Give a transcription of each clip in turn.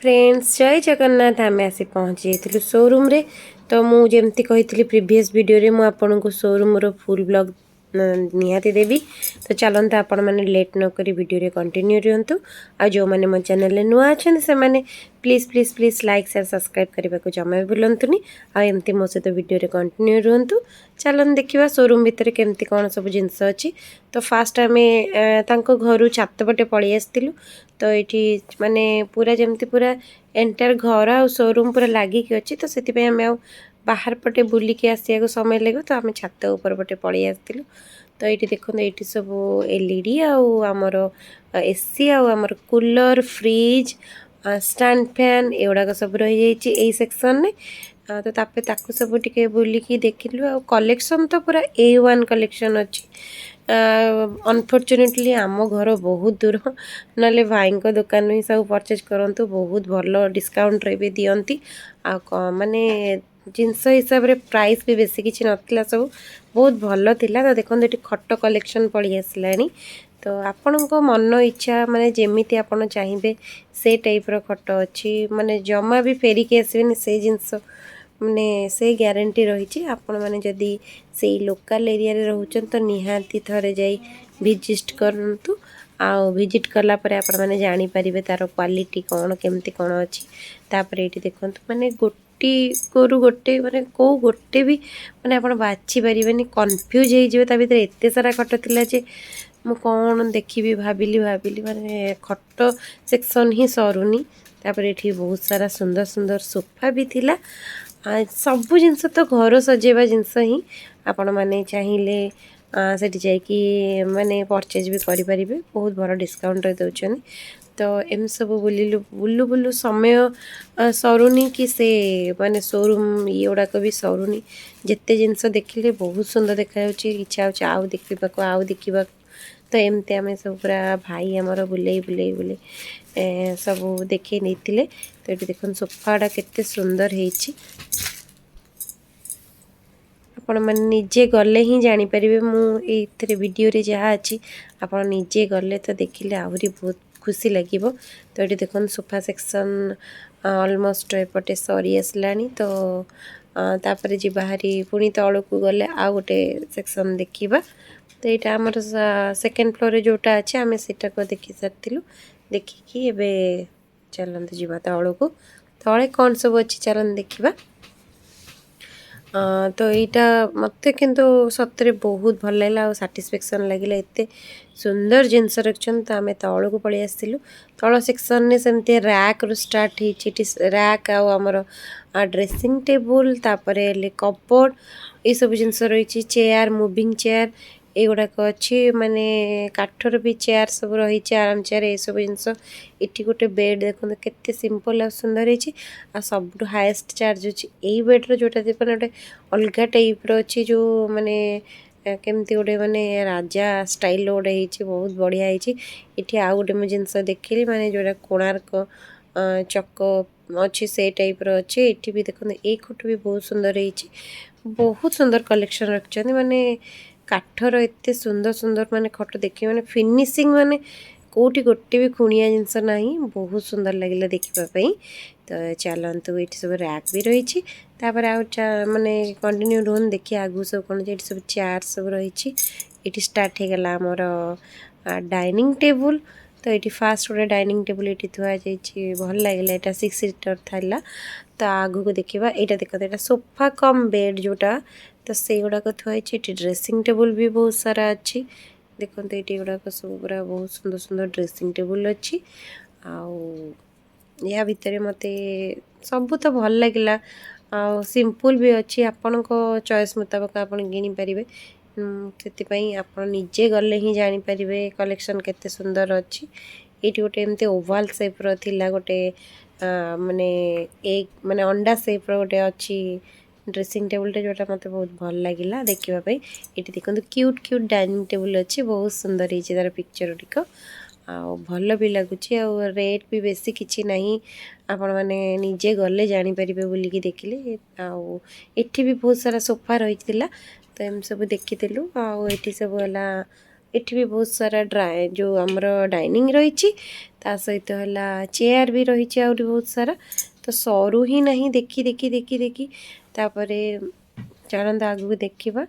Friends, ଜୟ ଜଗନ୍ନାଥ। ଆମେ ଆସି ପହଞ୍ଚି ଯାଇଥିଲୁ ସୋରୁମ୍ରେ। ତ ମୁଁ ଯେମିତି କହିଥିଲି ପ୍ରିଭିୟସ୍ ଭିଡ଼ିଓରେ, ମୁଁ ଆପଣଙ୍କୁ ସୋରୁମ୍ର ଫୁଲ୍ ବ୍ଲଗ୍ ନିହାତି ଦେବି। ତ ଚାଲନ୍ତୁ, ଆପଣମାନେ ଲେଟ୍ ନ କରି ଭିଡ଼ିଓରେ କଣ୍ଟିନ୍ୟୁ ରୁହନ୍ତୁ। ଆଉ ଯେଉଁମାନେ ମୋ ଚ୍ୟାନେଲରେ ନୂଆ ଅଛନ୍ତି, ସେମାନେ please, please, please like, share, subscribe କରିବାକୁ ଜମା ବି ଭୁଲନ୍ତୁନି। ଆଉ ଏମିତି ମୋ ସହିତ ଭିଡ଼ିଓରେ କଣ୍ଟିନ୍ୟୁ ରୁହନ୍ତୁ। ଚାଲନ୍ତୁ ଦେଖିବା ସୋରୁମ୍ ଭିତରେ କେମିତି କ'ଣ ସବୁ ଜିନିଷ ଅଛି। ତ ଫାଷ୍ଟ ଆମେ ତାଙ୍କ ଘରୁ ଛାତ ପଟେ ପଳେଇ ଆସିଥିଲୁ। ତ ଏଇଠି ମାନେ ପୁରା ଯେମିତି ପୁରା ଏଣ୍ଟାୟାର ଘର ଆଉ ସୋରୁମ୍ ପୁରା ଲାଗିକି ଅଛି, ତ ସେଥିପାଇଁ ଆମେ ଆଉ ବାହାର ପଟେ ବୁଲିକି ଆସିବାକୁ ସମୟ ଲାଗିବ, ତ ଆମେ ଛାତ ଉପର ପଟେ ପଳେଇ ଆସିଥିଲୁ। ତ ଏଇଠି ଦେଖନ୍ତୁ, ଏଇଠି ସବୁ ଏଲଇଡି ଆଉ ଆମର ଏସି ଆଉ ଆମର କୁଲର୍, ଫ୍ରିଜ୍, ଷ୍ଟାଣ୍ଡ ଫ୍ୟାନ୍ ଏଗୁଡ଼ାକ ସବୁ ରହିଯାଇଛି ଏଇ ସେକ୍ସନରେ। ତ ତାପରେ ତାକୁ ସବୁ ଟିକେ ବୁଲିକି ଦେଖିଲୁ। ଆଉ କଲେକ୍ସନ୍ ତ ପୁରା ଏ ୱାନ୍ କଲେକ୍ସନ୍ ଅଛି। ଅନଫର୍ଚୁନେଟଲି ଆମ ଘର ବହୁତ ଦୂର, ନହେଲେ ଭାଇଙ୍କ ଦୋକାନରୁ ହିଁ ସବୁ ପରଚେଜ୍ କରନ୍ତୁ। ବହୁତ ଭଲ ଡିସକାଉଣ୍ଟରେ ବି ଦିଅନ୍ତି ଆଉ ମାନେ ଜିନିଷ ହିସାବରେ ପ୍ରାଇସ୍ ବି ବେଶୀ କିଛି ନଥିଲା, ସବୁ ବହୁତ ଭଲ ଥିଲା। ତ ଦେଖନ୍ତୁ, ଏଠି ଖଟ କଲେକ୍ସନ୍ ପଳେଇ ଆସିଲାଣି। ତ ଆପଣଙ୍କ ମନ ଇଚ୍ଛା, ମାନେ ଯେମିତି ଆପଣ ଚାହିଁବେ ସେ ଟାଇପ୍ର ଖଟ ଅଛି। ମାନେ ଜମା ବି ଫେରିକି ଆସିବେନି ସେଇ ଜିନିଷ, ମାନେ ସେ ଗ୍ୟାରେଣ୍ଟି ରହିଛି। ଆପଣମାନେ ଯଦି ସେଇ ଲୋକାଲ୍ ଏରିଆରେ ରହୁଛନ୍ତି, ତ ନିହାତି ଥରେ ଯାଇ ଭିଜିଟ୍ କରନ୍ତୁ। ଆଉ ଭିଜିଟ୍ କଲା ପରେ ଆପଣମାନେ ଜାଣିପାରିବେ ତା'ର କ୍ୱାଲିଟି କ'ଣ, କେମିତି କ'ଣ ଅଛି। ତାପରେ ଏଇଠି ଦେଖନ୍ତୁ, ମାନେ ଗୋଟିକରୁ ଗୋଟେ, ମାନେ କେଉଁ ଗୋଟେ ବି ମାନେ ଆପଣ ବାଛି ପାରିବେନି, କନଫ୍ୟୁଜ୍ ହେଇଯିବେ। ତା ଭିତରେ ଏତେ ସାରା ଖଟ ଥିଲା ଯେ ମୁଁ କ'ଣ ଦେଖିବି ଭାବିଲି ଭାବିଲି, ମାନେ ଖଟ ସେକ୍ସନ୍ ହିଁ ସରୁନି। ତାପରେ ଏଠି ବହୁତ ସାରା ସୁନ୍ଦର ସୁନ୍ଦର ସୋଫା ବି ଥିଲା। ସବୁ ଜିନିଷ ତ ଘର ସଜେଇବା ଜିନିଷ ହିଁ। ଆପଣମାନେ ଚାହିଁଲେ ସେଠି ଯାଇକି ମାନେ ପରଚେଜ୍ ବି କରିପାରିବେ, ବହୁତ ଭଲ ଡିସକାଉଣ୍ଟରେ ଦେଉଛନ୍ତି। ତ ଏମିତି ସବୁ ବୁଲିଲୁ, ବୁଲୁ ବୁଲୁ ସମୟ ସରୁନି କି ସେ ମାନେ ସୋରୁମ୍ ଇଏ ଗୁଡ଼ାକ ବି ସରୁନି। ଯେତେ ଜିନିଷ ଦେଖିଲେ ବହୁତ ସୁନ୍ଦର ଦେଖାଯାଉଛି, ଇଚ୍ଛା ହେଉଛି ଆଉ ଦେଖିବାକୁ, ଆଉ ଦେଖିବାକୁ। ତ ଏମିତି ଆମେ ସବୁ ପୁରା ଭାଇ ଆମର ବୁଲେଇ ବୁଲେଇ ବୁଲେଇ ସବୁ ଦେଖେଇ ନେଇଥିଲେ। ତ ଏଠି ଦେଖନ୍ତୁ, ସୋଫାଟା କେତେ ସୁନ୍ଦର ହେଇଛି। ଆପଣମାନେ ନିଜେ ଗଲେ ହିଁ ଜାଣିପାରିବେ। ମୁଁ ଏଇଥିରେ ଭିଡ଼ିଓରେ ଯାହା ଅଛି, ଆପଣ ନିଜେ ଗଲେ ତ ଦେଖିଲେ ଆହୁରି ବହୁତ ଖୁସି ଲାଗିବ। ତ ଏଠି ଦେଖନ୍ତୁ, ସୋଫା ସେକ୍ସନ୍ ଅଲମୋଷ୍ଟ ଏପଟେ ସରି ଆସିଲାଣି। ତ ତାପରେ ଯିବା ହାରି ପୁଣି ତଳକୁ ଗଲେ ଆଉ ଗୋଟେ ସେକ୍ସନ୍ ଦେଖିବା। ତ ଏଇଟା ଆମର ସେକେଣ୍ଡ ଫ୍ଲୋରରେ ଯେଉଁଟା ଅଛି, ଆମେ ସେଇଟାକୁ ଦେଖି ସାରିଥିଲୁ। ଦେଖିକି ଏବେ ଚାଲନ୍ତୁ ଯିବା ତଳକୁ। ତଳେ କ'ଣ ସବୁ ଅଛି, ଚାଲନ୍ତୁ ଦେଖିବା। ତ ଏଇଟା ମୋତେ କିନ୍ତୁ ସତରେ ବହୁତ ଭଲ ଲାଗିଲା ଆଉ ସାଟିସ୍ଫ୍ୟାକ୍ସନ୍ ଲାଗିଲା, ଏତେ ସୁନ୍ଦର ଜିନିଷ ରଖିଛନ୍ତି। ତ ଆମେ ତଳକୁ ପଳେଇ ଆସିଥିଲୁ। ତଳ ସେକ୍ସନ୍ରେ ସେମିତି ର୍ୟାକ୍ରୁ ଷ୍ଟାର୍ଟ ହେଇଛି। ଏଠି ର୍ୟାକ୍ ଆଉ ଆମର ଡ୍ରେସିଂ ଟେବୁଲ୍, ତାପରେ ହେଲେ କପବୋର୍ଡ଼, ଏଇସବୁ ଜିନିଷ ରହିଛି। ଚେୟାର, ମୁଭିଂ ଚେୟାର ଏଗୁଡ଼ାକ ଅଛି। ମାନେ କାଠର ବି ଚେୟାର ସବୁ ରହିଛି, ଆରାମ ଚେୟାର, ଏସବୁ ଜିନିଷ। ଏଠି ଗୋଟେ ବେଡ଼୍ ଦେଖନ୍ତୁ, କେତେ ସିମ୍ପଲ୍ ଆଉ ସୁନ୍ଦର ହେଇଛି। ଆଉ ସବୁଠୁ ହାଏଷ୍ଟ ଚାର୍ଜ ଅଛି ଏଇ ବେଡ଼୍ର, ଯେଉଁଟା ମାନେ ଗୋଟେ ଅଲଗା ଟାଇପ୍ର ଅଛି, ଯେଉଁ ମାନେ କେମିତି ଗୋଟେ ମାନେ ରାଜା ଷ୍ଟାଇଲ୍ର ଗୋଟେ ହେଇଛି, ବହୁତ ବଢ଼ିଆ ହେଇଛି। ଏଠି ଆଉ ଗୋଟେ ମୁଁ ଜିନିଷ ଦେଖିଲି, ମାନେ ଯେଉଁଟା କୋଣାର୍କ ଚକ ଅଛି, ସେ ଟାଇପ୍ର ଅଛି। ଏଠି ବି ଦେଖନ୍ତୁ, ଏଇ ଖଟ ବି ବହୁତ ସୁନ୍ଦର ହେଇଛି। ବହୁତ ସୁନ୍ଦର କଲେକ୍ସନ୍ ରଖିଛନ୍ତି। ମାନେ କାଠର ଏତେ ସୁନ୍ଦର ସୁନ୍ଦର ମାନେ ଖଟ ଦେଖିବେ, ମାନେ ଫିନିସିଂ, ମାନେ କେଉଁଠି ଗୋଟେ ବି ଖୁଣିଆ ଜିନିଷ ନାହିଁ। ବହୁତ ସୁନ୍ଦର ଲାଗିଲା ଦେଖିବା ପାଇଁ। ତ ଚାଲନ୍ତୁ, ଏଇଠି ସବୁ ର୍ୟାକ୍ ବି ରହିଛି। ତାପରେ ଆଉ ମାନେ କଣ୍ଟିନ୍ୟୁ ରୁହନ୍ତୁ, ଦେଖିବା ଆଗକୁ ସବୁ କ'ଣ ଅଛି। ଏଠି ସବୁ ଚେୟାର ସବୁ ରହିଛି। ଏଇଠି ଷ୍ଟାର୍ଟ ହେଇଗଲା ଆମର ଡାଇନିଂ ଟେବୁଲ୍। ତ ଏଇଠି ଫାଷ୍ଟ ଗୋଟେ ଡାଇନିଂ ଟେବୁଲ୍ ଏଇଠି ଥୁଆଯାଇଛି, ଭଲ ଲାଗିଲା। ଏଇଟା 6 ସିଟର୍ ଥିଲା। ତ ଆଗକୁ ଦେଖିବା। ଏଇଟା ଦେଖନ୍ତୁ, ଏଇଟା ସୋଫା କମ୍ ବେଡ଼୍ ଯେଉଁଟା, ତ ସେଇଗୁଡ଼ାକ ଥୁଆ ହେଇଛି। ଏଠି ଡ୍ରେସିଂ ଟେବୁଲ୍ ବି ବହୁତ ସାରା ଅଛି। ଦେଖନ୍ତୁ, ଏଇଠି ଏଗୁଡ଼ାକ ସବୁ ପୁରା ବହୁତ ସୁନ୍ଦର ସୁନ୍ଦର ଡ୍ରେସିଂ ଟେବୁଲ୍ ଅଛି। ଆଉ ୟା ଭିତରେ ମୋତେ ସବୁ ତ ଭଲ ଲାଗିଲା ଆଉ ସିମ୍ପଲ୍ ବି ଅଛି। ଆପଣଙ୍କ ଚଏସ୍ ମୁତାବକ ଆପଣ କିଣିପାରିବେ। ସେଥିପାଇଁ ଆପଣ ନିଜେ ଗଲେ ହିଁ ଜାଣିପାରିବେ କଲେକ୍ସନ୍ କେତେ ସୁନ୍ଦର ଅଛି। ଏଇଠି ଗୋଟେ ଏମିତି ଓଭାଲ୍ ସେପ୍ର ଥିଲା ଗୋଟେ, ମାନେ ଏଗ୍, ମାନେ ଅଣ୍ଡା ସେପ୍ର ଗୋଟେ ଅଛି ଡ୍ରେସିଂ ଟେବୁଲ୍ଟେ, ଯେଉଁଟା ମୋତେ ବହୁତ ଭଲ ଲାଗିଲା ଦେଖିବା ପାଇଁ। ଏଇଠି ଦେଖନ୍ତୁ, କ୍ୟୁଟ୍ କ୍ୟୁଟ୍ ଡାଇନିଂ ଟେବୁଲ୍ ଅଛି। ବହୁତ ସୁନ୍ଦର ହେଇଛି ତା'ର ପିକ୍ଚର୍ ଗୁଡ଼ିକ ଆଉ ଭଲ ବି ଲାଗୁଛି। ଆଉ ରେଟ୍ ବି ବେଶୀ କିଛି ନାହିଁ। ଆପଣମାନେ ନିଜେ ଗଲେ ଜାଣିପାରିବେ ବୁଲିକି ଦେଖିଲେ। ଆଉ ଏଠି ବି ବହୁତ ସାରା ସୋଫା ରହିଥିଲା। ତ ଏମିତି ସବୁ ଦେଖିଥିଲୁ। ଆଉ ଏଠି ସବୁ ହେଲା ଏଠି ବି ବହୁତ ସାରା ଡ୍ରାଏ ଯେଉଁ ଆମର ଡାଇନିଂ ରହିଛି, ତା ସହିତ ହେଲା ଚେୟାର ବି ରହିଛି ଆହୁରି ବହୁତ ସାରା। ତ ସରୁ ହିଁ ନାହିଁ ଦେଖି ଦେଖି ଦେଖି ଦେଖି। ତାପରେ ଚାଲନ୍ତୁ ଆଗକୁ ଦେଖିବା।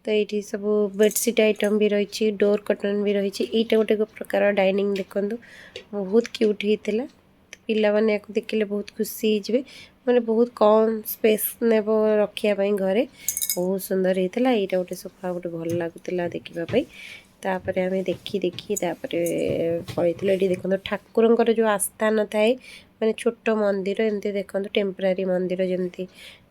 ତ ଏଇଠି ସବୁ ବେଡ଼ସିଟ୍ ଆଇଟମ୍ ବି ରହିଛି, ଡୋର୍ କର୍ଟନ୍ ବି ରହିଛି। ଏଇଟା ଗୋଟେ ପ୍ରକାର ଡାଇନିଂ ଦେଖନ୍ତୁ, ବହୁତ କ୍ୟୁଟ୍ ହେଇଥିଲା। ତ ପିଲାମାନେ ୟାକୁ ଦେଖିଲେ ବହୁତ ଖୁସି ହେଇଯିବେ। ମାନେ ବହୁତ କମ୍ ସ୍ପେସ୍ ନେବ ରଖିବା ପାଇଁ ଘରେ। ବହୁତ ସୁନ୍ଦର ହେଇଥିଲା। ଏଇଟା ଗୋଟେ ସୋଫା ଗୋଟେ ଭଲ ଲାଗୁଥିଲା ଦେଖିବା ପାଇଁ। ତାପରେ ଆମେ ଦେଖି ଦେଖି ତାପରେ ପଳେଇଥିଲୁ। ଏଠି ଦେଖନ୍ତୁ, ଠାକୁରଙ୍କର ଯେଉଁ ଆସ୍ଥାନ ଥାଏ, ମାନେ ଛୋଟ ମନ୍ଦିର ଏମିତି ଦେଖନ୍ତୁ, ଟେମ୍ପରାରୀ ମନ୍ଦିର। ଯେମିତି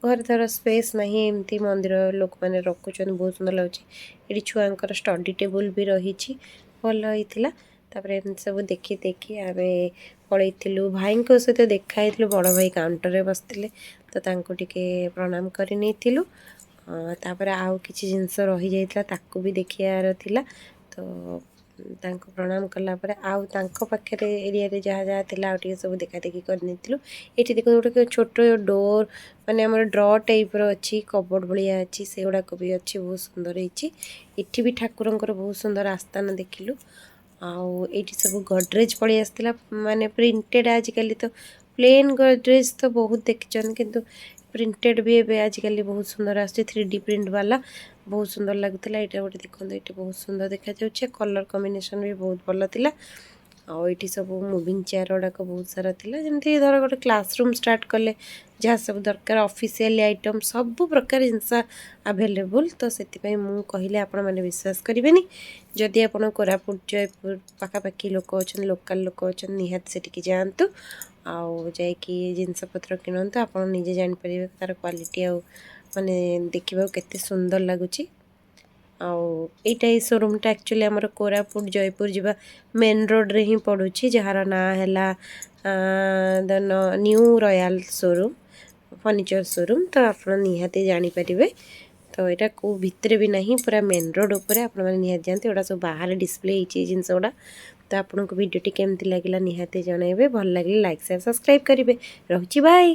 ଘରେ ଧର ସ୍ପେସ୍ ନାହିଁ, ଏମିତି ମନ୍ଦିର ଲୋକମାନେ ରଖୁଛନ୍ତି। ବହୁତ ସୁନ୍ଦର ଲାଗୁଛି। ଏଠି ଛୁଆଙ୍କର ଷ୍ଟଡି ଟେବୁଲ୍ ବି ରହିଛି, ଭଲ ହେଇଥିଲା। ତାପରେ ଏମିତି ସବୁ ଦେଖି ଦେଖି ଆମେ ପଳେଇଥିଲୁ। ଭାଇଙ୍କ ସହିତ ଦେଖା ହେଇଥିଲୁ, ବଡ଼ ଭାଇ କାଉଣ୍ଟରରେ ବସିଥିଲେ, ତ ତାଙ୍କୁ ଟିକେ ପ୍ରଣାମ କରି ନେଇଥିଲୁ। ତାପରେ ଆଉ କିଛି ଜିନିଷ ରହିଯାଇଥିଲା, ତାକୁ ବି ଦେଖିବାର ଥିଲା। ତ ତାଙ୍କୁ ପ୍ରଣାମ କଲା ପରେ ଆଉ ତାଙ୍କ ପାଖରେ ଏରିଆରେ ଯାହା ଯାହା ଥିଲା, ଆଉ ଟିକେ ସବୁ ଦେଖା ଦେଖି କରିନେଇଥିଲୁ। ଏଠି ଦେଖନ୍ତୁ, ଗୋଟେ ଛୋଟ ଡୋର୍, ମାନେ ଆମର ଡ୍ର ଟାଇପ୍ର ଅଛି, କବୋର୍ଡ଼ ଭଳିଆ ଅଛି, ସେଗୁଡ଼ାକ ବି ଅଛି। ବହୁତ ସୁନ୍ଦର ହେଇଛି। ଏଠି ବି ଠାକୁରଙ୍କର ବହୁତ ସୁନ୍ଦର ଆସ୍ଥାନ ଦେଖିଲୁ। ଆଉ ଏଇଠି ସବୁ ଗଡ଼ରେଜ୍ ପଳେଇ ଆସିଥିଲା, ମାନେ ପ୍ରିଣ୍ଟେଡ଼। ଆଜିକାଲି ତ ପ୍ଲେନ୍ ଗଡ଼ରେଜ୍ ତ ବହୁତ ଦେଖିଛନ୍ତି, କିନ୍ତୁ ପ୍ରିଣ୍ଟେଡ଼ ବି ଏବେ ଆଜିକାଲି ବହୁତ ସୁନ୍ଦର ଆସୁଛି। 3D print ବାଲା ବହୁତ ସୁନ୍ଦର ଲାଗୁଥିଲା। ଏଇଟା ଗୋଟେ ଦେଖନ୍ତୁ, ଏଇଟା ବହୁତ ସୁନ୍ଦର ଦେଖାଯାଉଛି। କଲର୍ କମ୍ବିନେସନ୍ ବି ବହୁତ ଭଲ ଥିଲା। ଆଉ ଏଇଠି ସବୁ ମୁଭିଂ ଚେୟାର ଗୁଡ଼ାକ ବହୁତ ସାରା ଥିଲା। ଯେମିତି ଧର ଗୋଟେ କ୍ଲାସରୁମ୍ ଷ୍ଟାର୍ଟ କଲେ ଯାହା ସବୁ ଦରକାର, ଅଫିସିଆଲି ଆଇଟମ୍, ସବୁ ପ୍ରକାର ଜିନିଷ ଆଭେଲେବୁଲ୍। ତ ସେଥିପାଇଁ ମୁଁ କହିଲେ ଆପଣମାନେ ବିଶ୍ୱାସ କରିବେନି। ଯଦି ଆପଣ କୋରାପୁଟ, ଜୟପୁର ପାଖାପାଖି ଲୋକ ଅଛନ୍ତି, ଲୋକାଲ୍ ଲୋକ ଅଛନ୍ତି, ନିହାତି ସେଠିକି ଯାଆନ୍ତୁ ଆଉ ଯାଇକି ଜିନିଷପତ୍ର କିଣନ୍ତୁ। ଆପଣ ନିଜେ ଜାଣିପାରିବେ ତା'ର କ୍ୱାଲିଟି ଆଉ ମାନେ ଦେଖିବାକୁ କେତେ ସୁନ୍ଦର ଲାଗୁଛି। ଆଉ ଏଇଟା ଏଇ ସୋରୁମ୍ଟା ଆକ୍ଚୁଆଲି ଆମର କୋରାପୁଟ ଜୟପୁର ଯିବା ମେନ୍ ରୋଡ଼ରେ ହିଁ ପଡ଼ୁଛି, ଯାହାର ନାଁ ହେଲା ଦ new royal showroom, furniture showroom. ତ ଆପଣ ନିହାତି ଜାଣିପାରିବେ। ତ ଏଇଟା କେଉଁ ଭିତରେ ବି ନାହିଁ, ପୁରା ମେନ୍ ରୋଡ଼ ଉପରେ। ଆପଣମାନେ ନିହାତି ଯାଆନ୍ତୁ। ଏଗୁଡ଼ା ସବୁ ବାହାରେ ଡିସପ୍ଲେ ହେଇଛି ଏଇ ଜିନିଷ ଗୁଡ଼ା। ତ ଆପଣଙ୍କୁ ଭିଡ଼ିଓଟି କେମିତି ଲାଗିଲା ନିହାତି ଜଣାଇବେ। ଭଲ ଲାଗିଲେ ଲାଇକ୍, ସେୟାର, ସବସ୍କ୍ରାଇବ୍ କରିବେ। ରହୁଛି, ବାଏ।